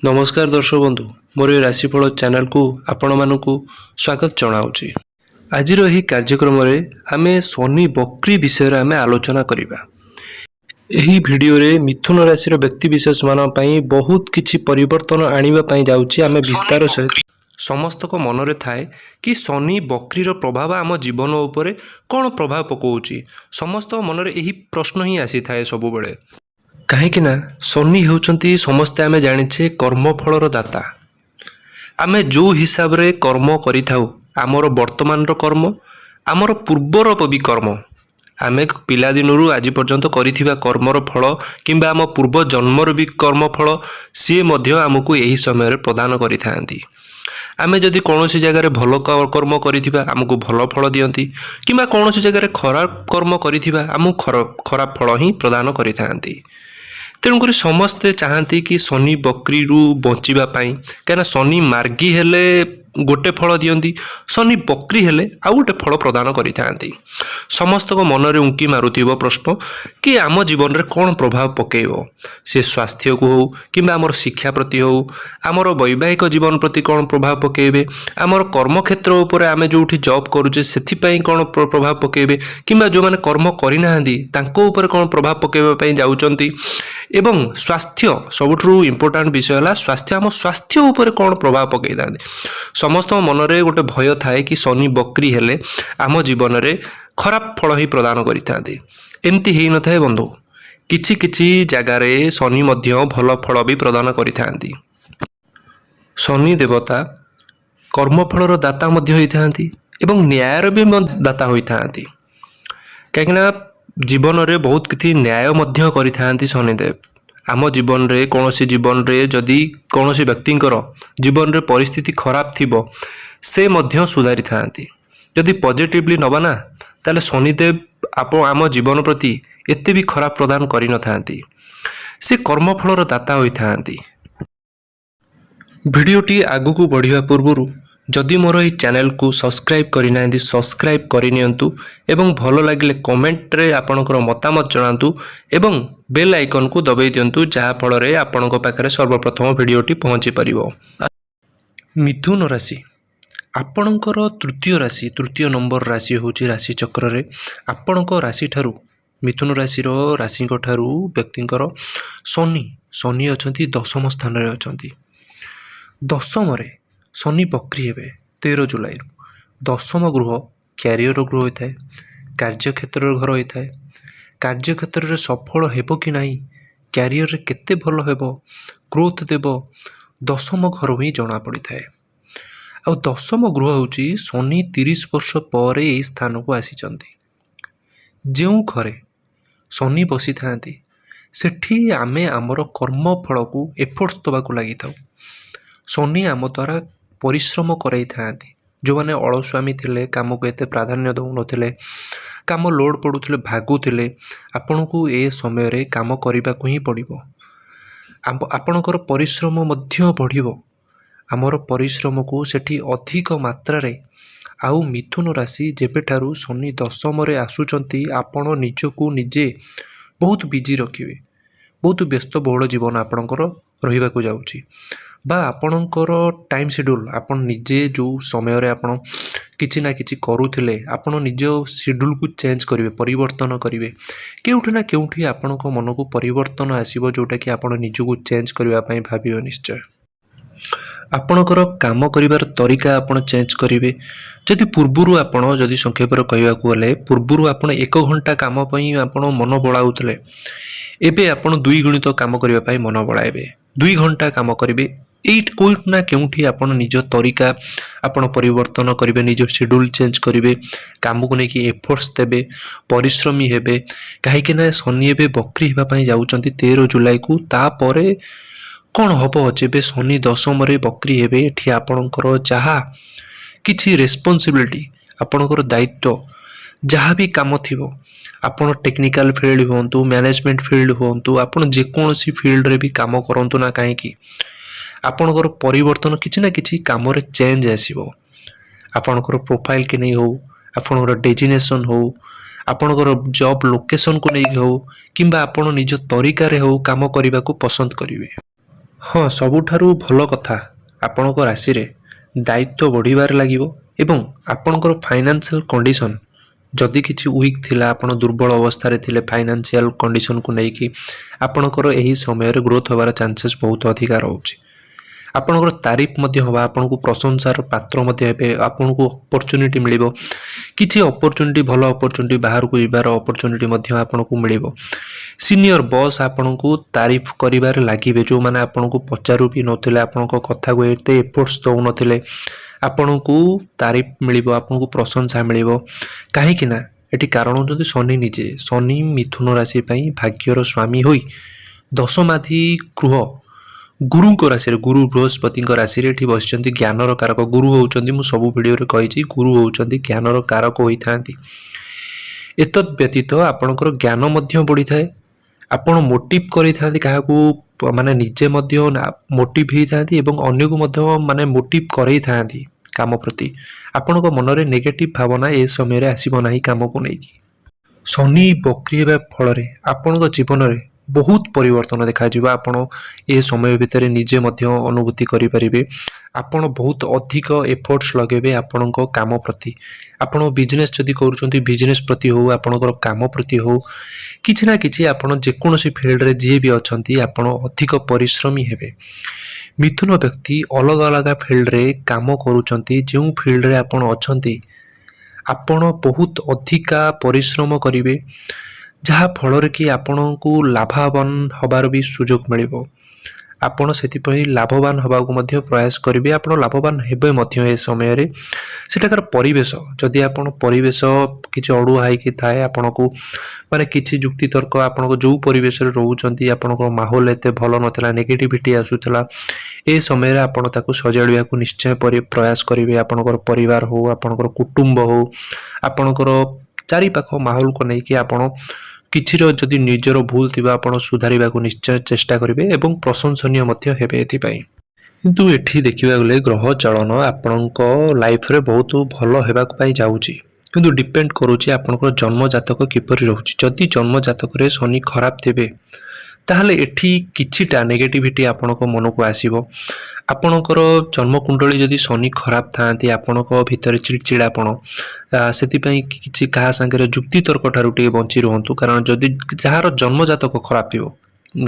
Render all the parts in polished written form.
ନମସ୍କାର ଦର୍ଶକ ବନ୍ଧୁ, ମୋର ଏ ରାଶିଫଳ ଚ୍ୟାନେଲକୁ ଆପଣମାନଙ୍କୁ ସ୍ୱାଗତ ଜଣାଉଛି। ଆଜିର ଏହି କାର୍ଯ୍ୟକ୍ରମରେ ଆମେ ଶନି ବକ୍ରି ବିଷୟରେ ଆମେ ଆଲୋଚନା କରିବା। ଏହି ଭିଡ଼ିଓରେ ମିଥୁନ ରାଶିର ବ୍ୟକ୍ତି ବିଶେଷମାନଙ୍କ ପାଇଁ ବହୁତ କିଛି ପରିବର୍ତ୍ତନ ଆଣିବା ପାଇଁ ଯାଉଛି। ଆମେ ବିସ୍ତାର ସହିତ ସମସ୍ତଙ୍କ ମନରେ ଥାଏ କି ଶନି ବକ୍ରିର ପ୍ରଭାବ ଆମ ଜୀବନ ଉପରେ କ'ଣ ପ୍ରଭାବ ପକାଉଛି। ସମସ୍ତଙ୍କ ମନରେ ଏହି ପ୍ରଶ୍ନ ହିଁ ଆସିଥାଏ ସବୁବେଳେ। କାହିଁକି ନା ଶନି ହେଉଛନ୍ତି, ସମସ୍ତେ ଆମେ ଜାଣିଛେ, କର୍ମଫଳର ଦାତା। ଆମେ ଯେଉଁ ହିସାବରେ କର୍ମ କରିଥାଉ, ଆମର ବର୍ତ୍ତମାନର କର୍ମ, ଆମର ପୂର୍ବର ବି କର୍ମ, ଆମେ ପିଲାଦିନରୁ ଆଜି ପର୍ଯ୍ୟନ୍ତ କରିଥିବା କର୍ମର ଫଳ କିମ୍ବା ଆମ ପୂର୍ବ ଜନ୍ମର ବି କର୍ମଫଳ, ସିଏ ମଧ୍ୟ ଆମକୁ ଏହି ସମୟରେ ପ୍ରଦାନ କରିଥାନ୍ତି। ଆମେ ଯଦି କୌଣସି ଜାଗାରେ ଭଲ କର୍ମ କରିଥିବା, ଆମକୁ ଭଲ ଫଳ ଦିଅନ୍ତି କିମ୍ବା କୌଣସି ଜାଗାରେ ଖରାପ କର୍ମ କରିଥିବା, ଆମକୁ ଖରାପ ଫଳ ହିଁ ପ୍ରଦାନ କରିଥାନ୍ତି। ତେଣୁକରି ସମସ୍ତେ ଚାହାନ୍ତି କି ଶନି ବକ୍ରିରୁ ବଞ୍ଚିବା ପାଇଁ। କାହିଁକିନା ଶନି ମାର୍ଗୀ ହେଲେ ଗୋଟେ ଫଳ ଦିଅନ୍ତି, ଶନି ବକ୍ରି ହେଲେ ଆଉ ଗୋଟେ ଫଳ ପ୍ରଦାନ କରିଥାନ୍ତି। ସମସ୍ତଙ୍କ ମନରେ ଉଙ୍କି ମାରୁଥିବ ପ୍ରଶ୍ନ କି ଆମ ଜୀବନରେ କ'ଣ ପ୍ରଭାବ ପକାଇବ। ସେ ସ୍ୱାସ୍ଥ୍ୟକୁ ହେଉ କିମ୍ବା ଆମର ଶିକ୍ଷା ପ୍ରତି ହେଉ, ଆମର ବୈବାହିକ ଜୀବନ ପ୍ରତି କ'ଣ ପ୍ରଭାବ ପକାଇବେ, ଆମର କର୍ମକ୍ଷେତ୍ର ଉପରେ, ଆମେ ଯେଉଁଠି ଜବ୍ କରୁଛେ ସେଥିପାଇଁ କ'ଣ ପ୍ରଭାବ ପକାଇବେ କିମ୍ବା ଯେଉଁମାନେ କର୍ମ କରିନାହାନ୍ତି ତାଙ୍କ ଉପରେ କ'ଣ ପ୍ରଭାବ ପକାଇବା ପାଇଁ ଯାଉଛନ୍ତି ଏବଂ ସ୍ୱାସ୍ଥ୍ୟ, ସବୁଠୁ ଇମ୍ପୋର୍ଟାଣ୍ଟ ବିଷୟ ହେଲା ସ୍ୱାସ୍ଥ୍ୟ, ଆମ ସ୍ୱାସ୍ଥ୍ୟ ଉପରେ କ'ଣ ପ୍ରଭାବ ପକାଇଥାନ୍ତି। ସମସ୍ତଙ୍କ ମନରେ ଗୋଟେ ଭୟ ଥାଏ କି ଶନି ବକ୍ରି ହେଲେ ଆମ ଜୀବନରେ ଖରାପ ଫଳ ହିଁ ପ୍ରଦାନ କରିଥାନ୍ତି। ଏମିତି ହେଇନଥାଏ ବନ୍ଧୁ। କିଛି କିଛି ଜାଗାରେ ଶନି ମଧ୍ୟ ଭଲ ଫଳ ବି ପ୍ରଦାନ କରିଥାନ୍ତି। ଶନି ଦେବତା କର୍ମଫଳର ଦାତା ମଧ୍ୟ ହୋଇଥାନ୍ତି ଏବଂ ନ୍ୟାୟର ବି ଦାତା ହୋଇଥାନ୍ତି। କାହିଁକିନା ଜୀବନରେ ବହୁତ କିଛି ନ୍ୟାୟ ମଧ୍ୟ କରିଥାନ୍ତି ଶନିଦେବ। ଆମ ଜୀବନରେ, କୌଣସି ଜୀବନରେ ଯଦି କୌଣସି ବ୍ୟକ୍ତିଙ୍କର ଜୀବନରେ ପରିସ୍ଥିତି ଖରାପ ଥିବ, ସେ ମଧ୍ୟ ସୁଧାରିଥାନ୍ତି। ଯଦି ପଜିଟିଭଲି ନେବା ନା, ତାହେଲେ ଶନିଦେବ ଆମ ଜୀବନ ପ୍ରତି ଏତେ ବି ଖରାପ ପ୍ରଦାନ କରିନଥାନ୍ତି। ସେ କର୍ମଫଳର ଦାତା ହୋଇଥାନ୍ତି। ଭିଡ଼ିଓଟି ଆଗକୁ ବଢ଼ିବା ପୂର୍ବରୁ ଯଦି ମୋର ଏହି ଚ୍ୟାନେଲକୁ ସବସ୍କ୍ରାଇବ୍ କରିନାହାନ୍ତି, ସବସ୍କ୍ରାଇବ୍ କରିନିଅନ୍ତୁ ଏବଂ ଭଲ ଲାଗିଲେ କମେଣ୍ଟରେ ଆପଣଙ୍କର ମତାମତ ଜଣାନ୍ତୁ ଏବଂ ବେଲ୍ ଆଇକନ୍କୁ ଦବାଇ ଦିଅନ୍ତୁ, ଯାହାଫଳରେ ଆପଣଙ୍କ ପାଖରେ ସର୍ବପ୍ରଥମ ଭିଡ଼ିଓଟି ପହଞ୍ଚି ପାରିବ। ମିଥୁନ ରାଶି ଆପଣଙ୍କର ତୃତୀୟ ରାଶି, ତୃତୀୟ ନମ୍ବର ରାଶି ହେଉଛି ରାଶି ଚକ୍ରରେ। ଆପଣଙ୍କ ରାଶିଠାରୁ, ମିଥୁନ ରାଶିର ରାଶିଙ୍କ ଠାରୁ ବ୍ୟକ୍ତିଙ୍କର ଶନି, ଶନି ଅଛନ୍ତି, ଦଶମ ସ୍ଥାନରେ ଅଛନ୍ତି। ଦଶମରେ ଶନି ବକ୍ରି ହେବେ 13 ଜୁଲାଇରୁ। ଦଶମ ଗୃହ କ୍ୟାରିୟର ଗୃହ ହୋଇଥାଏ, କାର୍ଯ୍ୟକ୍ଷେତ୍ରର ଘର ହୋଇଥାଏ। କାର୍ଯ୍ୟକ୍ଷେତ୍ରରେ ସଫଳ ହେବ କି ନାହିଁ, କ୍ୟାରିୟରରେ କେତେ ଭଲ ହେବ, ଗ୍ରୋଥ୍ ଦେବ, ଦଶମ ଘରୁ ହିଁ ଜଣାପଡ଼ିଥାଏ। ଆଉ ଦଶମ ଗୃହ ହେଉଛି, ଶନି 30 ବର୍ଷ ପରେ ଏହି ସ୍ଥାନକୁ ଆସିଛନ୍ତି। ଯେଉଁ ଘରେ ଶନି ବସିଥାନ୍ତି, ସେଠି ଆମେ ଆମର କର୍ମଫଳକୁ ଏଫର୍ଟସ୍ ଦେବାକୁ ଲାଗିଥାଉ। ଶନି ଆମ ଦ୍ୱାରା ପରିଶ୍ରମ କରାଇଥାନ୍ତି। ଯେଉଁମାନେ ଅଳସୁଆମି ଥିଲେ, କାମକୁ ଏତେ ପ୍ରାଧାନ୍ୟ ଦେଉନଥିଲେ, କାମ ଲୋଡ଼୍ ପଡ଼ୁଥିଲେ ଭାଗୁଥିଲେ, ଆପଣଙ୍କୁ ଏ ସମୟରେ କାମ କରିବାକୁ ହିଁ ପଡ଼ିବ। ଆପଣଙ୍କର ପରିଶ୍ରମ ମଧ୍ୟ ବଢ଼ିବ। ଆମର ପରିଶ୍ରମକୁ ସେଠି ଅଧିକ ମାତ୍ରାରେ। ଆଉ ମିଥୁନ ରାଶି ଯେବେଠାରୁ ଶନି ଦଶମରେ ଆସୁଛନ୍ତି, ଆପଣ ନିଜକୁ ନିଜେ ବହୁତ ବିଜି ରଖିବେ। ବହୁତ ବ୍ୟସ୍ତବହୁଳ ଜୀବନ ଆପଣଙ୍କର ରହିବାକୁ ଯାଉଛି ବା ଆପଣଙ୍କର ଟାଇମ୍ ସିଡ୍ୟୁଲ୍, ଆପଣ ନିଜେ ଯେଉଁ ସମୟରେ ଆପଣ କିଛି ନା କିଛି କରୁଥିଲେ, ଆପଣ ନିଜ ସିଡ୍ୟୁଲ୍କୁ ଚେଞ୍ଜ କରିବେ, ପରିବର୍ତ୍ତନ କରିବେ। କେଉଁଠି ନା କେଉଁଠି ଆପଣଙ୍କ ମନକୁ ପରିବର୍ତ୍ତନ ଆସିବ, ଯେଉଁଟାକି ଆପଣ ନିଜକୁ ଚେଞ୍ଜ କରିବା ପାଇଁ ଭାବିବେ ନିଶ୍ଚୟ। ଆପଣଙ୍କର କାମ କରିବାର ତରିକା ଆପଣ ଚେଞ୍ଜ କରିବେ। ଯଦି ପୂର୍ବରୁ ଆପଣ, ଯଦି ସଂକ୍ଷେପରେ କହିବାକୁ ଗଲେ, ପୂର୍ବରୁ ଆପଣ ଏକ ଘଣ୍ଟା କାମ ପାଇଁ ଆପଣ ମନ ବଳାଉଥିଲେ, ଏବେ ଆପଣ ଦୁଇ ଗୁଣିତ କାମ କରିବା ପାଇଁ ମନ ବଳାଇବେ, 2 ଘଣ୍ଟା କାମ କରିବେ। ଏଇଠି କେଉଁଠି ନା କେଉଁଠି ଆପଣ ନିଜ ତରିକା ଆପଣ ପରିବର୍ତ୍ତନ କରିବେ, ନିଜ ସିଡ୍ୟୁଲ୍ ଚେଞ୍ଜ କରିବେ, କାମକୁ ନେଇକି ଏଫର୍ଟସ୍ ଦେବେ, ପରିଶ୍ରମୀ ହେବେ। କାହିଁକି ନା ଶନି ଏବେ ବକ୍ରି ହେବା ପାଇଁ ଯାଉଛନ୍ତି 13 ଜୁଲାଇକୁ। ତାପରେ କ'ଣ ହେବ? ଯେବେ ଶନି ଦଶମରେ ବକ୍ରି ହେବେ, ଏଠି ଆପଣଙ୍କର ଯାହା କିଛି ରେସ୍ପନ୍ସିବିଲିଟି, ଆପଣଙ୍କର ଦାୟିତ୍ୱ ଯାହା ବି କାମ ଥିବ, ଆପଣ ଟେକ୍ନିକାଲ ଫିଲ୍ଡ ହୁଅନ୍ତୁ, ମ୍ୟାନେଜମେଣ୍ଟ ଫିଲ୍ଡ ହୁଅନ୍ତୁ, ଆପଣ ଯେକୌଣସି ଫିଲ୍ଡରେ ବି କାମ କରନ୍ତୁ ନା କାହିଁକି, ଆପଣଙ୍କର ପରିବର୍ତ୍ତନ କିଛି ନା କିଛି କାମରେ ଚେଞ୍ଜ ଆସିବ। ଆପଣଙ୍କର ପ୍ରୋଫାଇଲ୍କି ନେଇ ହେଉ, ଆପଣଙ୍କର ଡେଜିନେସନ୍ ହେଉ, ଆପଣଙ୍କର ଜବ୍ ଲୋକେସନ୍କୁ ନେଇକି ହେଉ କିମ୍ବା ଆପଣ ନିଜ ତରିକାରେ ହେଉ, କାମ କରିବାକୁ ପସନ୍ଦ କରିବେ। ହଁ, ସବୁଠାରୁ ଭଲ କଥା, ଆପଣଙ୍କ ରାଶିରେ ଦାୟିତ୍ୱ ବଢ଼ିବାରେ ଲାଗିବ ଏବଂ ଆପଣଙ୍କର ଫାଇନାନ୍ସିଆଲ କଣ୍ଡିସନ୍ ଯଦି କିଛି ୱିକ୍ ଥିଲା, ଆପଣ ଦୁର୍ବଳ ଅବସ୍ଥାରେ ଥିଲେ ଫାଇନାନ୍ସିଆଲ କଣ୍ଡିସନକୁ ନେଇକି, ଆପଣଙ୍କର ଏହି ସମୟରେ ଗ୍ରୋଥ୍ ହେବାର ଚାନ୍ସେସ୍ ବହୁତ ଅଧିକା ରହୁଛି। ଆପଣଙ୍କର ତାରିଫ ମଧ୍ୟ ହେବା, ଆପଣଙ୍କୁ ପ୍ରଶଂସାର ପାତ୍ର ମଧ୍ୟ ହେବେ। ଆପଣଙ୍କୁ ଅପରଚ୍ୟୁନିଟି ମିଳିବ, କିଛି ଅପରଚ୍ୟୁନିଟି, ଭଲ ଅପରଚ୍ୟୁନିଟି, ବାହାରକୁ ଯିବାର ଅପରଚ୍ୟୁନିଟି ମଧ୍ୟ ଆପଣଙ୍କୁ ମିଳିବ। ସିନିୟର ବସ୍ ଆପଣଙ୍କୁ ତାରିଫ କରିବାରେ ଲାଗିବେ। ଯେଉଁମାନେ ଆପଣଙ୍କୁ ପଚାରୁ ବି ନଥିଲେ, ଆପଣଙ୍କ କଥାକୁ ଏତେ ଏଫୋର୍ଟସ୍ ଦେଉନଥିଲେ, ଆପଣଙ୍କୁ ତାରିଫ ମିଳିବ, ଆପଣଙ୍କୁ ପ୍ରଶଂସା ମିଳିବ। କାହିଁକି ନା ଏଠି କାରଣ ହେଉଛନ୍ତି ଶନି ନିଜେ। ଶନି ମିଥୁନ ରାଶି ପାଇଁ ଭାଗ୍ୟର ସ୍ୱାମୀ ହୋଇ ଦଶମାଧି ଗୃହ ଗୁରୁଙ୍କ ରାଶିରେ, ଗୁରୁ ବୃହସ୍ପତିଙ୍କ ରାଶିରେ ଏଠି ବସିଛନ୍ତି। ଜ୍ଞାନର କାରକ ଗୁରୁ ହେଉଛନ୍ତି। ମୁଁ ସବୁ ଭିଡ଼ିଓରେ କହିଛି, ଗୁରୁ ହେଉଛନ୍ତି ଜ୍ଞାନର କାରକ ହୋଇଥାନ୍ତି। ଏତଦ୍ ବ୍ୟତୀତ ଆପଣଙ୍କର ଜ୍ଞାନ ମଧ୍ୟ ବଢ଼ିଥାଏ। ଆପଣ ମୋଟିଭ୍ କରିଥାନ୍ତି କାହାକୁ, ମାନେ ନିଜେ ମଧ୍ୟ ମୋଟିଭ୍ ହେଇଥାନ୍ତି ଏବଂ ଅନ୍ୟକୁ ମଧ୍ୟ ମାନେ ମୋଟିଭ୍ କରେଇଥାନ୍ତି କାମ ପ୍ରତି। ଆପଣଙ୍କ ମନରେ ନେଗେଟିଭ୍ ଭାବନା ଏ ସମୟରେ ଆସିବ ନାହିଁ କାମକୁ ନେଇକି। ଶନି ବକ୍ରି ହେବା ଫଳରେ ଆପଣଙ୍କ ଜୀବନରେ ବହୁତ ପରିବର୍ତ୍ତନ ଦେଖାଯିବ। ଆପଣ ଏ ସମୟ ଭିତରେ ନିଜେ ମଧ୍ୟ ଅନୁଭୂତି କରିପାରିବେ। ଆପଣ ବହୁତ ଅଧିକ ଏଫର୍ଟସ୍ ଲଗାଇବେ ଆପଣଙ୍କ କାମ ପ୍ରତି। ଆପଣ ବିଜନେସ୍ ଯଦି କରୁଛନ୍ତି, ବିଜନେସ୍ ପ୍ରତି ହେଉ, ଆପଣଙ୍କର କାମ ପ୍ରତି ହେଉ, କିଛି ନା କିଛି ଆପଣ ଯେକୌଣସି ଫିଲ୍ଡରେ ଯିଏ ବି ଅଛନ୍ତି, ଆପଣ ଅଧିକ ପରିଶ୍ରମୀ ହେବେ। ମିଥୁନ ବ୍ୟକ୍ତି ଅଲଗା ଅଲଗା ଫିଲ୍ଡରେ କାମ କରୁଛନ୍ତି, ଯେଉଁ ଫିଲ୍ଡରେ ଆପଣ ଅଛନ୍ତି, ଆପଣ ବହୁତ ଅଧିକା ପରିଶ୍ରମ କରିବେ, ଯାହା ଫଳରେ କି ଆପଣଙ୍କୁ ଲାଭବାନ ହେବାର ବି ସୁଯୋଗ ମିଳିବ। ଆପଣ ସେଥିପାଇଁ ଲାଭବାନ ହେବାକୁ ମଧ୍ୟ ପ୍ରୟାସ କରିବେ। ଆପଣ ଲାଭବାନ ହେବେ ମଧ୍ୟ ଏ ସମୟରେ। ସେଠାକାର ପରିବେଶ, ଯଦି ଆପଣ ପରିବେଶ କିଛି ଅଡ଼ୁଆ ହେଇକି ଥାଏ ଆପଣଙ୍କୁ, ମାନେ କିଛି ଯୁକ୍ତିତର୍କ, ଆପଣଙ୍କ ଯେଉଁ ପରିବେଶରେ ରହୁଛନ୍ତି, ଆପଣଙ୍କ ମାହୋଲ ଏତେ ଭଲ ନଥିଲା, ନେଗେଟିଭିଟି ଆସୁଥିଲା, ଏ ସମୟରେ ଆପଣ ତାକୁ ସଜାଡ଼ିବାକୁ ନିଶ୍ଚୟ ପ୍ରୟାସ କରିବେ। ଆପଣଙ୍କର ପରିବାର ହେଉ, ଆପଣଙ୍କର କୁଟୁମ୍ବ ହେଉ, ଆପଣଙ୍କର ଚାରିପାଖ ମାହୋଲକୁ ନେଇକି ଆପଣ କିଛିର ଯଦି ନିଜର ଭୁଲ ଥିବ, ଆପଣ ସୁଧାରିବାକୁ ନିଶ୍ଚୟ ଚେଷ୍ଟା କରିବେ ଏବଂ ପ୍ରଶଂସନୀୟ ମଧ୍ୟ ହେବେ ଏଥିପାଇଁ। କିନ୍ତୁ ଏଠି ଦେଖିବାକୁ ଗଲେ ଗ୍ରହ ଚଳନ ଆପଣଙ୍କ ଲାଇଫରେ ବହୁତ ଭଲ ହେବା ପାଇଁ ଯାଉଛି, କିନ୍ତୁ ଡିପେଣ୍ଡ କରୁଛି ଆପଣଙ୍କର ଜନ୍ମ ଜାତକ କିପରି ରହୁଛି। ଯଦି ଜନ୍ମ ଜାତକରେ ଶନି ଖରାପ ଥିବେ, ତାହେଲେ ଏଠି କିଛିଟା ନେଗେଟିଭିଟି ଆପଣଙ୍କ ମନକୁ ଆସିବ। ଆପଣଙ୍କର ଜନ୍ମକୁଣ୍ଡଳୀ ଯଦି ଶନି ଖରାପ ଥାଆନ୍ତି, ଆପଣଙ୍କ ଭିତରେ ଚିଡ଼ଚିଡ଼ାପଣ, ସେଥିପାଇଁ କିଛି କାହା ସାଙ୍ଗରେ ଯୁକ୍ତିତର୍କ ଠାରୁ ଟିକେ ବଞ୍ଚି ରୁହନ୍ତୁ। କାରଣ ଯଦି ଯାହାର ଜନ୍ମଜାତକ ଖରାପ ଥିବ,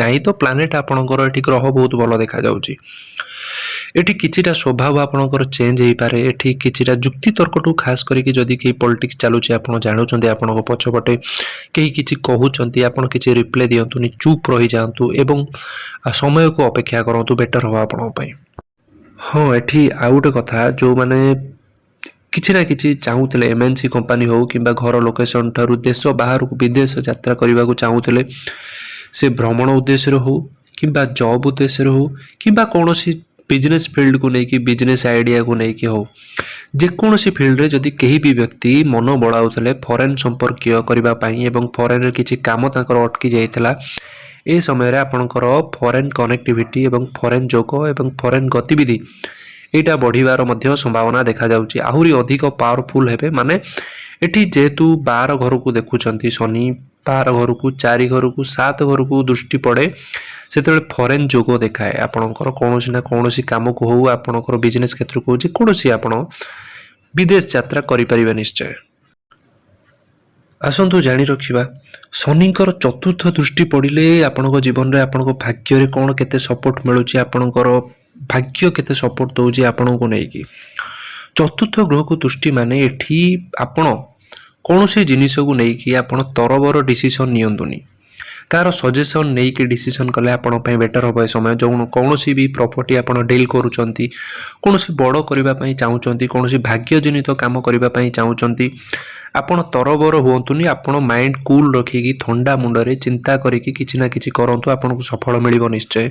ନାଇଁ ତ ପ୍ଲାନେଟ୍ ଆପଣଙ୍କର ଏଠି ଗ୍ରହ ବହୁତ ଭଲ ଦେଖାଯାଉଛି। ଏଠି କିଛିଟା ସ୍ୱଭାବ ଆପଣଙ୍କର ଚେଞ୍ଜ ହେଇପାରେ। ଏଠି କିଛିଟା ଯୁକ୍ତିତର୍କଠୁ ଖାସ କରିକି ଯଦି କେହି ପଲିଟିକ୍ସ ଚାଲୁଛି, ଆପଣ ଜାଣୁଛନ୍ତି ଆପଣଙ୍କ ପଛପଟେ କେହି କିଛି କହୁଛନ୍ତି, ଆପଣ କିଛି ରିପ୍ଲାଏ ଦିଅନ୍ତୁନି, ଚୁପ୍ ରହିଯାଆନ୍ତୁ ଏବଂ ସମୟକୁ ଅପେକ୍ଷା କରନ୍ତୁ, ବେଟର୍ ହେବ ଆପଣଙ୍କ ପାଇଁ। ହଁ, ଏଠି ଆଉ ଗୋଟେ କଥା, ଯେଉଁମାନେ କିଛି ନା କିଛି ଚାହୁଁଥିଲେ, ଏମ୍ଏନ୍ସି କମ୍ପାନୀ ହେଉ କିମ୍ବା ଘର ଲୋକେସନ୍ ଠାରୁ ଦେଶ ବାହାରକୁ ବିଦେଶ ଯାତ୍ରା କରିବାକୁ ଚାହୁଁଥିଲେ, ସେ ଭ୍ରମଣ ଉଦ୍ଦେଶ୍ୟରେ ହେଉ କିମ୍ବା ଜବ୍ ଉଦ୍ଦେଶ୍ୟରେ ହେଉ କିମ୍ବା କୌଣସି ବିଜନେସ୍ ଫିଲ୍ଡକୁ ନେଇକି, ବିଜନେସ୍ ଆଇଡ଼ିଆକୁ ନେଇକି ହେଉ, ଯେକୌଣସି ଫିଲ୍ଡରେ ଯଦି କେହି ବି ବ୍ୟକ୍ତି ମନ ବଳାଉଥିଲେ ଫରେନ୍ ସମ୍ପର୍କୀୟ କରିବା ପାଇଁ ଏବଂ ଫରେନ୍ରେ କିଛି କାମ ତାଙ୍କର ଅଟକି ଯାଇଥିଲା, ଏ ସମୟରେ ଆପଣଙ୍କର ଫରେନ୍ କନେକ୍ଟିଭିଟି ଏବଂ ଫରେନ୍ ଯୋଗ ଏବଂ ଫରେନ୍ ଗତିବିଧି ଏଇଟା ବଢ଼ିବାର ମଧ୍ୟ ସମ୍ଭାବନା ଦେଖାଯାଉଛି। ଆହୁରି ଅଧିକ ପାୱାରଫୁଲ୍ ହେବେ। ମାନେ ଏଠି ଯେହେତୁ 12 ଘରକୁ ଦେଖୁଛନ୍ତି ଶନି, 12 ଘରକୁ, 4 ଘରକୁ, 7 ଘରକୁ ଦୃଷ୍ଟି ପଡ଼େ, ସେତେବେଳେ ଫରେନ୍ ଯୋଗ ଦେଖାଏ। ଆପଣଙ୍କର କୌଣସି ନା କୌଣସି କାମକୁ ହେଉ, ଆପଣଙ୍କର ବିଜନେସ୍ କ୍ଷେତ୍ରକୁ ହେଉ, ଯେକୌଣସି ଆପଣ ବିଦେଶ ଯାତ୍ରା କରିପାରିବେ ନିଶ୍ଚୟ। ଆସନ୍ତୁ ଜାଣି ରଖିବା, ଶନିଙ୍କର ଚତୁର୍ଥ ଦୃଷ୍ଟି ପଡ଼ିଲେ ଆପଣଙ୍କ ଜୀବନରେ, ଆପଣଙ୍କ ଭାଗ୍ୟରେ କ'ଣ କେତେ ସପୋର୍ଟ ମିଳୁଛି, ଆପଣଙ୍କର ଭାଗ୍ୟ କେତେ ସପୋର୍ଟ ଦେଉଛି ଆପଣଙ୍କୁ ନେଇକି। ଚତୁର୍ଥ ଗୃହକୁ ଦୃଷ୍ଟି ମାନେ ଏଠି ଆପଣ କୌଣସି ଜିନିଷକୁ ନେଇକି ଆପଣ ତରବର ଡିସିସନ୍ ନିଅନ୍ତୁନି। କାହାର ସଜେସନ୍ ନେଇକି ଡିସିସନ୍ କଲେ ଆପଣଙ୍କ ପାଇଁ ବେଟର୍ ହେବ। ଏ ସମୟ ଯେଉଁ କୌଣସି ବି ପ୍ରପର୍ଟି ଆପଣ ଡିଲ୍ କରୁଛନ୍ତି, କୌଣସି ବଡ଼ କରିବା ପାଇଁ ଚାହୁଁଛନ୍ତି, କୌଣସି ଭାଗ୍ୟଜନିତ କାମ କରିବା ପାଇଁ ଚାହୁଁଛନ୍ତି, ଆପଣ ତରବର ହୁଅନ୍ତୁନି। ଆପଣ ମାଇଣ୍ଡ କୁଲ୍ ରଖିକି, ଥଣ୍ଡା ମୁଣ୍ଡରେ ଚିନ୍ତା କରିକି କିଛି ନା କିଛି କରନ୍ତୁ, ଆପଣଙ୍କୁ ସଫଳ ମିଳିବ ନିଶ୍ଚୟ।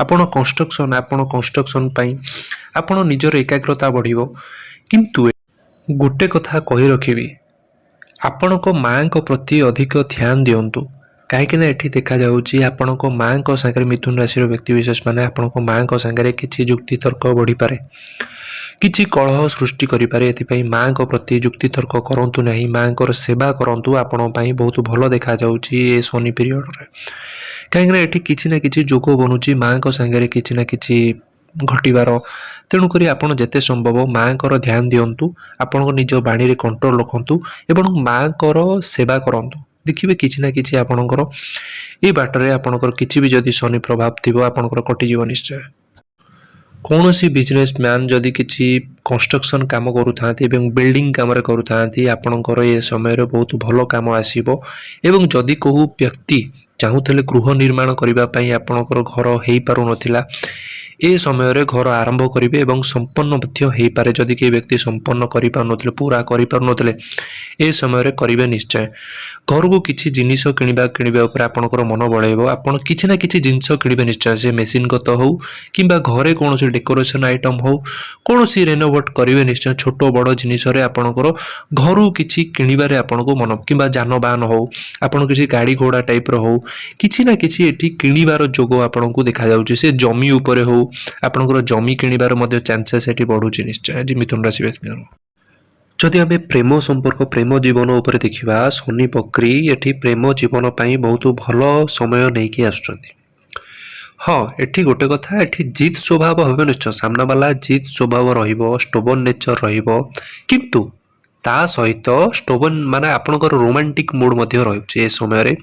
ଆପଣ କନଷ୍ଟ୍ରକ୍ସନ୍ ପାଇଁ ଆପଣ ନିଜର ଏକାଗ୍ରତା ବଢ଼ିବ। କିନ୍ତୁ ଗୋଟେ କଥା କହି ରଖିବି, ଆପଣଙ୍କ ମାଆଙ୍କ ପ୍ରତି ଅଧିକ ଧ୍ୟାନ ଦିଅନ୍ତୁ। କାହିଁକିନା ଏଠି ଦେଖାଯାଉଛି ଆପଣଙ୍କ ମାଆଙ୍କ ସାଙ୍ଗରେ ମିଥୁନ ରାଶିର ବ୍ୟକ୍ତିବିଶେଷ ମାନେ ଆପଣଙ୍କ ମାଆଙ୍କ ସାଙ୍ଗରେ କିଛି ଯୁକ୍ତିତର୍କ ବଢ଼ିପାରେ। କିଛି କଳହ ସୃଷ୍ଟି କରିପାରେ। ଏଥିପାଇଁ ମାଆଙ୍କ ପ୍ରତି ଯୁକ୍ତିତର୍କ କରନ୍ତୁ ନାହିଁ, ମାଆଙ୍କର ସେବା କରନ୍ତୁ। ଆପଣଙ୍କ ପାଇଁ ବହୁତ ଭଲ ଦେଖାଯାଉଛି ଏ ଶନି ପିରିୟଡ଼ରେ, କାହିଁକିନା ଏଠି କିଛି ନା କିଛି ଯୋଗ ବନୁଛି ମାଆଙ୍କ ସାଙ୍ଗରେ କିଛି ନା କିଛି ଘଟିବାର। ତେଣୁକରି ଆପଣ ଯେତେ ସମ୍ଭବ ମାଆଙ୍କର ଧ୍ୟାନ ଦିଅନ୍ତୁ, ଆପଣଙ୍କ ନିଜ ବାଣୀରେ କଣ୍ଟ୍ରୋଲ ରଖନ୍ତୁ ଏବଂ ମାଆଙ୍କର ସେବା କରନ୍ତୁ। ଦେଖିବେ, କିଛି ନା କିଛି ଆପଣଙ୍କର ଏଇ ବାଟରେ ଆପଣଙ୍କର କିଛି ବି ଯଦି ଶନି ପ୍ରଭାବ ଥିବ, ଆପଣଙ୍କର କଟିଯିବ ନିଶ୍ଚୟ। କୌଣସି ବିଜନେସ୍ ମ୍ୟାନ୍ ଯଦି କିଛି କନଷ୍ଟ୍ରକ୍ସନ୍ କାମ କରୁଥାନ୍ତି ଏବଂ ବିଲ୍ଡିଂ କାମରେ କରୁଥାନ୍ତି, ଆପଣଙ୍କର ଏ ସମୟରେ ବହୁତ ଭଲ କାମ ଆସିବ। ଏବଂ ଯଦି କେଉଁ ବ୍ୟକ୍ତି ଚାହୁଁଥିଲେ ଗୃହ ନିର୍ମାଣ କରିବା ପାଇଁ, ଆପଣଙ୍କର ଘର ହେଇପାରୁନଥିଲା, ଏ ସମୟରେ ଘର ଆରମ୍ଭ କରିବେ ଏବଂ ସମ୍ପନ୍ନ ମଧ୍ୟ ହେଇପାରେ। ଯଦି କେହି ବ୍ୟକ୍ତି ସମ୍ପନ୍ନ କରିପାରୁନଥିଲେ, ପୁରା କରିପାରୁନଥିଲେ, ଏ ସମୟରେ କରିବେ ନିଶ୍ଚୟ। ଘରକୁ କିଛି ଜିନିଷ କିଣିବା କିଣିବା ଉପରେ ଆପଣଙ୍କର ମନ ବଳେଇବ। ଆପଣ କିଛି ନା କିଛି ଜିନିଷ କିଣିବେ ନିଶ୍ଚୟ। ସେ ମେସିନ୍ଗତ ହେଉ କିମ୍ବା ଘରେ କୌଣସି ଡେକୋରେସନ୍ ଆଇଟମ୍ ହେଉ, କୌଣସି ରେନୋଭେଟ୍ କରିବେ ନିଶ୍ଚୟ। ଛୋଟ ବଡ଼ ଜିନିଷରେ ଆପଣଙ୍କର ଘରୁ କିଛି କିଣିବାରେ ଆପଣଙ୍କୁ ମନ, କିମ୍ବା ଯାନବାହନ ହେଉ, ଆପଣ କିଛି ଗାଡ଼ି ଘୋଡ଼ା ଟାଇପ୍ର ହେଉ, କିଛି ନା କିଛି ଏଠି କିଣିବାର ଯୋଗ ଆପଣଙ୍କୁ ଦେଖାଯାଉଛି। ସେ ଜମି ଉପରେ ହେଉ, ଆପଣଙ୍କର ଜମି କିଣିବାର ମଧ୍ୟ ଚାନ୍ସେସ୍ ଏଠି ବଢ଼ୁଛି ନିଶ୍ଚୟ ଆଜି ମିଥୁନ ରାଶି ବ୍ୟକ୍ତିଙ୍କର। ଯଦି ଆମେ ପ୍ରେମ ସମ୍ପର୍କ, ପ୍ରେମ ଜୀବନ ଉପରେ ଦେଖିବା, ଶନି ବକ୍ରି ଏଠି ପ୍ରେମ ଜୀବନ ପାଇଁ ବହୁତ ଭଲ ସମୟ ନେଇକି ଆସୁଛନ୍ତି। ହଁ, ଏଠି ଗୋଟେ କଥା, ଏଠି ଜିଦ୍ ସ୍ୱଭାବ ହେବ ନିଶ୍ଚୟ। ସାମ୍ନାବାଲା ଜିଦ୍ ସ୍ୱଭାବ ରହିବ, ଷ୍ଟବର୍ନ ନେଚର ରହିବ, କିନ୍ତୁ ତା ସହିତ ଷ୍ଟବର୍ନ ମାନେ ଆପଣଙ୍କର ରୋମାଣ୍ଟିକ୍ ମୁଡ୍ ମଧ୍ୟ ରହୁଛି। ଏ ସମୟରେ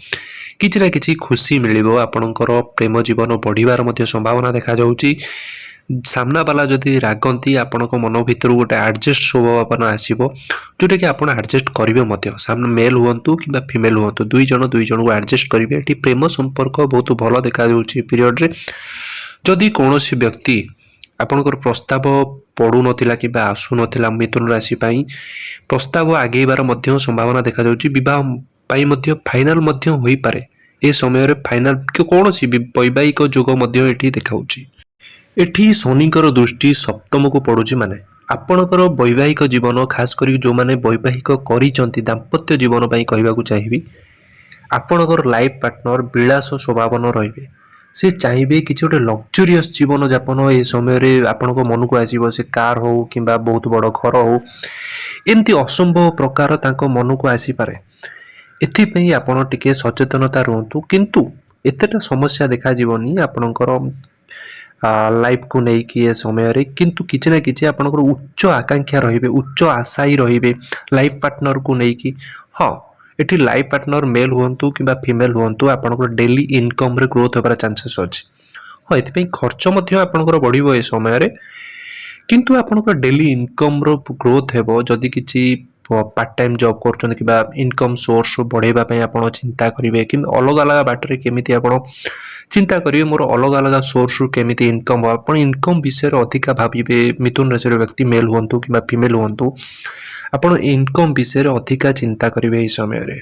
କିଛି ନା କିଛି ଖୁସି ମିଳିବ। ଆପଣଙ୍କର ପ୍ରେମ ଜୀବନ ବଢ଼ିବାର ମଧ୍ୟ ସମ୍ଭାବନା ଦେଖାଯାଉଛି। ସାମ୍ନାବାଲା ଯଦି ରାଗନ୍ତି, ଆପଣଙ୍କ ମନ ଭିତରୁ ଗୋଟେ ଆଡ଼ଜଷ୍ଟ ସ୍ୱଭାବନ ଆସିବ, ଯେଉଁଟାକି ଆପଣ ଆଡ଼ଜଷ୍ଟ କରିବେ ମଧ୍ୟ। ସାମ୍ନା ମେଲ୍ ହୁଅନ୍ତୁ କିମ୍ବା ଫିମେଲ୍ ହୁଅନ୍ତୁ, ଦୁଇ ଜଣ ଦୁଇ ଜଣଙ୍କୁ ଆଡ଼ଜଷ୍ଟ କରିବେ। ଏଠି ପ୍ରେମ ସମ୍ପର୍କ ବହୁତ ଭଲ ଦେଖାଯାଉଛି ପିରିୟଡ଼ରେ। ଯଦି କୌଣସି ବ୍ୟକ୍ତି ଆପଣଙ୍କର ପ୍ରସ୍ତାବ ପଡ଼ୁନଥିଲା କିମ୍ବା ଆସୁନଥିଲା, ମିଥୁନ ରାଶି ପାଇଁ ପ୍ରସ୍ତାବ ଆଗେଇବାର ମଧ୍ୟ ସମ୍ଭାବନା ଦେଖାଯାଉଛି। ବିବାହ ପାଇଁ ମଧ୍ୟ ଫାଇନାଲ ମଧ୍ୟ ହୋଇପାରେ। ଏ ସମୟରେ ଫାଇନାଲ କୌଣସି ବୈବାହିକ ଯୋଗ ମଧ୍ୟ ଏଠି ଦେଖାଉଛି। ଏଠି ଶନିଙ୍କର ଦୃଷ୍ଟି ସପ୍ତମକୁ ପଡ଼ୁଛି, ମାନେ ଆପଣଙ୍କର ବୈବାହିକ ଜୀବନ, ଖାସ କରିକି ଯେଉଁମାନେ ବୈବାହିକ କରିଛନ୍ତି, ଦାମ୍ପତ୍ୟ ଜୀବନ ପାଇଁ କହିବାକୁ ଚାହିଁବି, ଆପଣଙ୍କର ଲାଇଫ୍ ପାର୍ଟନର ବିଳାସ ସ୍ୱଭାବନ ରହିବେ। ସେ ଚାହିଁବେ କିଛି ଗୋଟେ ଲକ୍ଜରିୟସ୍ ଜୀବନଯାପନ। ଏ ସମୟରେ ଆପଣଙ୍କ ମନକୁ ଆସିବ, ସେ କାର୍ ହଉ କିମ୍ବା ବହୁତ ବଡ଼ ଘର ହଉ, ଏମିତି ଅସମ୍ଭବ ପ୍ରକାର ତାଙ୍କ ମନକୁ ଆସିପାରେ। ଏଥିପାଇଁ ଆପଣ ଟିକେ ସଚେତନତା ରୁହନ୍ତୁ। କିନ୍ତୁ ଏତେଟା ସମସ୍ୟା ଦେଖାଯିବନି ଆପଣଙ୍କର ଲାଇଫକୁ ନେଇକି ଏ ସମୟରେ। କିନ୍ତୁ କିଛି ନା କିଛି ଆପଣଙ୍କର ଉଚ୍ଚ ଆକାଂକ୍ଷା ରହିବେ, ଉଚ୍ଚ ଆଶାୟୀ ରହିବେ ଲାଇଫ୍ ପାର୍ଟନରକୁ ନେଇକି। ହଁ, ଏଠି ଲାଇଫ୍ ପାର୍ଟନର ମେଲ୍ ହୁଅନ୍ତୁ କିମ୍ବା ଫିମେଲ୍ ହୁଅନ୍ତୁ, ଆପଣଙ୍କର ଡେଲି ଇନକମ୍ରେ ଗ୍ରୋଥ୍ ହେବାର ଚାନ୍ସେସ୍ ଅଛି। ହଁ, ଏଥିପାଇଁ ଖର୍ଚ୍ଚ ମଧ୍ୟ ଆପଣଙ୍କର ବଢ଼ିବ ଏ ସମୟରେ, କିନ୍ତୁ ଆପଣଙ୍କର ଡେଲି ଇନକମ୍ର ଗ୍ରୋଥ୍ ହେବ। ଯଦି କିଛି ପାର୍ଟ ଟାଇମ୍ ଜବ୍ କରୁଛନ୍ତି କିମ୍ବା ଇନକମ୍ ସୋର୍ସ ବଢ଼େଇବା ପାଇଁ ଆପଣ ଚିନ୍ତା କରିବେ, କିମ୍ବା ଅଲଗା ଅଲଗା ବାଟରେ କେମିତି ଆପଣ ଚିନ୍ତା କରିବେ, ମୋର ଅଲଗା ଅଲଗା ସୋର୍ସରୁ କେମିତି ଇନକମ୍ ହେବ, ଆପଣ ଇନକମ୍ ବିଷୟରେ ଅଧିକା ଭାବିବେ। ମିଥୁନ ରାଶିର ବ୍ୟକ୍ତି ମେଲ୍ ହୁଅନ୍ତୁ କିମ୍ବା ଫିମେଲ୍ ହୁଅନ୍ତୁ, ଆପଣ ଇନକମ୍ ବିଷୟରେ ଅଧିକା ଚିନ୍ତା କରିବେ ଏହି ସମୟରେ।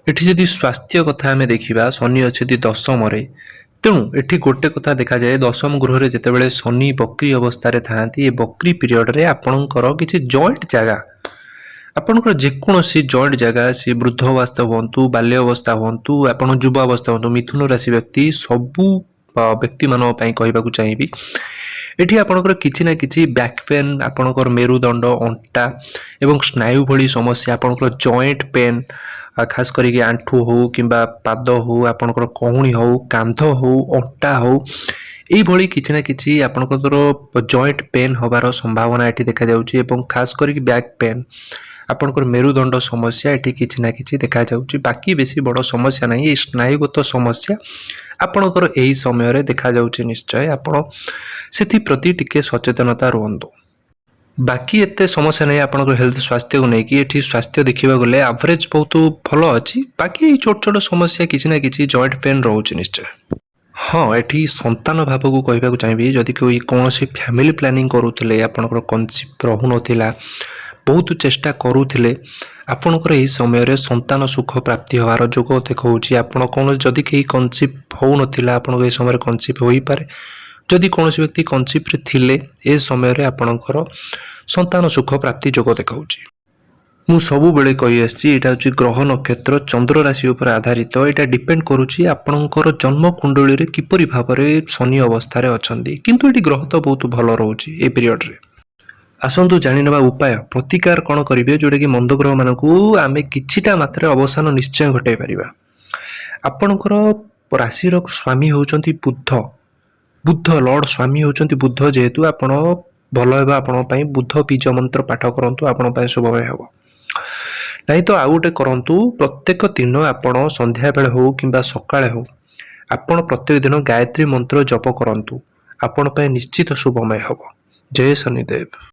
ଏଠି ଯଦି ସ୍ୱାସ୍ଥ୍ୟ କଥା ଆମେ ଦେଖିବା, ଶନି ଅଛନ୍ତି ଦଶମରେ। ତେଣୁ ଏଠି ଗୋଟେ କଥା ଦେଖାଯାଏ, ଦଶମ ଗୃହରେ ଯେତେବେଳେ ଶନି ବକ୍ରି ଅବସ୍ଥାରେ ଥାଆନ୍ତି, ଏ ବକ୍ରି ପିରିୟଡ଼ରେ ଆପଣଙ୍କର କିଛି ଜଏଣ୍ଟ ଜାଗା, ଆପଣଙ୍କର ଯେକୌଣସି ଜଏଣ୍ଟ ଜାଗା, ସେ ବୃଦ୍ଧ ଅବସ୍ଥା ହୁଅନ୍ତୁ, ବାଲ୍ୟ ଅବସ୍ଥା ହୁଅନ୍ତୁ, ଆପଣ ଯୁବ ଅବସ୍ଥା ହୁଅନ୍ତୁ, ମିଥୁନ ରାଶି ବ୍ୟକ୍ତି, ସବୁ ବ୍ୟକ୍ତିମାନଙ୍କ ପାଇଁ କହିବାକୁ ଚାହିଁବି, ଏଠି ଆପଣଙ୍କର କିଛି ନା କିଛି ବ୍ୟାକ୍ ପେନ୍, ଆପଣଙ୍କର ମେରୁଦଣ୍ଡ, ଅଣ୍ଟା ଏବଂ ସ୍ନାୟୁ ଭଳି ସମସ୍ୟା, ଆପଣଙ୍କର ଜଏଣ୍ଟ ପେନ୍, ଖାସ କରିକି ଆଣ୍ଠୁ ହଉ କିମ୍ବା ପାଦ ହଉ, ଆପଣଙ୍କର କହୁଣି ହଉ, କାନ୍ଧ ହଉ, ଅଣ୍ଟା ହଉ, ଏଇଭଳି କିଛି ନା କିଛି ଆପଣଙ୍କର ଜଏଣ୍ଟ ପେନ୍ ହେବାର ସମ୍ଭାବନା ଏଠି ଦେଖାଯାଉଛି। ଏବଂ ଖାସ କରିକି ବ୍ୟାକ୍ ପେନ୍, ଆପଣଙ୍କର ମେରୁଦଣ୍ଡ ସମସ୍ୟା ଏଠି କିଛି ନା କିଛି ଦେଖାଯାଉଛି। ବାକି ବେଶୀ ବଡ଼ ସମସ୍ୟା ନାହିଁ। ଏଇ ସ୍ନାୟୁଗତ ସମସ୍ୟା ଆପଣଙ୍କର ଏହି ସମୟରେ ଦେଖାଯାଉଛି ନିଶ୍ଚୟ। ଆପଣ ସେଥିପ୍ରତି ଟିକେ ସଚେତନତା ରୁହନ୍ତୁ। ବାକି ଏତେ ସମସ୍ୟା ନାହିଁ ଆପଣଙ୍କର ହେଲ୍ଥ, ସ୍ୱାସ୍ଥ୍ୟକୁ ନେଇକି। ଏଠି ସ୍ୱାସ୍ଥ୍ୟ ଦେଖିବାକୁ ଗଲେ ଆଭରେଜ ବହୁତ ଭଲ ଅଛି। ବାକି ଏଇ ଛୋଟ ଛୋଟ ସମସ୍ୟା, କିଛି ନା କିଛି ଜଏଣ୍ଟ ପେନ୍ ରହୁଛି ନିଶ୍ଚୟ। ହଁ, ଏଠି ସନ୍ତାନ ଭାବକୁ କହିବାକୁ ଚାହିଁବି, ଯଦି କେହି କୌଣସି ଫ୍ୟାମିଲି ପ୍ଲାନିଂ କରୁଥିଲେ, ଆପଣଙ୍କର କନସିଭ୍ ରହୁନଥିଲା, ବହୁତ ଚେଷ୍ଟା କରୁଥିଲେ, ଆପଣଙ୍କର ଏହି ସମୟରେ ସନ୍ତାନ ସୁଖ ପ୍ରାପ୍ତି ହେବାର ଯୋଗ ଦେଖାଉଛି। ଆପଣ କୌଣସି ଯଦି କେହି କନସିଭ୍ ହେଉନଥିଲା, ଆପଣଙ୍କ ଏହି ସମୟରେ କନସିଭ୍ ହୋଇପାରେ। ଯଦି କୌଣସି ବ୍ୟକ୍ତି କନସିଭ୍ରେ ଥିଲେ, ଏ ସମୟରେ ଆପଣଙ୍କର ସନ୍ତାନ ସୁଖ ପ୍ରାପ୍ତି ଯୋଗ ଦେଖାଉଛି। ମୁଁ ସବୁବେଳେ କହି ଆସିଛି, ଏଇଟା ହେଉଛି ଗ୍ରହ ନକ୍ଷତ୍ର, ଚନ୍ଦ୍ର ରାଶି ଉପରେ ଆଧାରିତ। ଏଇଟା ଡିପେଣ୍ଡ କରୁଛି ଆପଣଙ୍କର ଜନ୍ମ କୁଣ୍ଡଳୀରେ କିପରି ଭାବରେ ଶନି ଅବସ୍ଥାରେ ଅଛନ୍ତି। କିନ୍ତୁ ଏଠି ଗ୍ରହ ତ ବହୁତ ଭଲ ରହୁଛି ଏ ପିରିୟଡ଼ରେ। ଆସନ୍ତୁ ଜାଣିନେବା ଉପାୟ, ପ୍ରତିକାର କ'ଣ କରିବେ, ଯେଉଁଟାକି ମନ୍ଦ ଗ୍ରହମାନଙ୍କୁ ଆମେ କିଛିଟା ମାତ୍ରାରେ ଅବସାନ ନିଶ୍ଚୟ ଘଟାଇ ପାରିବା। ଆପଣଙ୍କର ରାଶିର ସ୍ୱାମୀ ହେଉଛନ୍ତି ବୁଧ। ବୁଧ ଲର୍ଡ଼ ସ୍ୱାମୀ ହେଉଛନ୍ତି ବୁଧ। ଯେହେତୁ ଆପଣ ଭଲ ହେବ ଆପଣଙ୍କ ପାଇଁ, ବୁଧ ବୀଜ ମନ୍ତ୍ର ପାଠ କରନ୍ତୁ, ଆପଣଙ୍କ ପାଇଁ ଶୁଭମୟ ହେବ। ନାଇଁ ତ ଆଉ ଗୋଟେ କରନ୍ତୁ। ପ୍ରତ୍ୟେକ ଦିନ ଆପଣ ସନ୍ଧ୍ୟାବେଳେ ହେଉ କିମ୍ବା ସକାଳେ ହେଉ, ଆପଣ ପ୍ରତ୍ୟେକ ଦିନ ଗାୟତ୍ରୀ ମନ୍ତ୍ର ଜପ କରନ୍ତୁ। ଆପଣ ପାଇଁ ନିଶ୍ଚିତ ଶୁଭମୟ ହେବ। ଜୟ ଶନିଦେବ।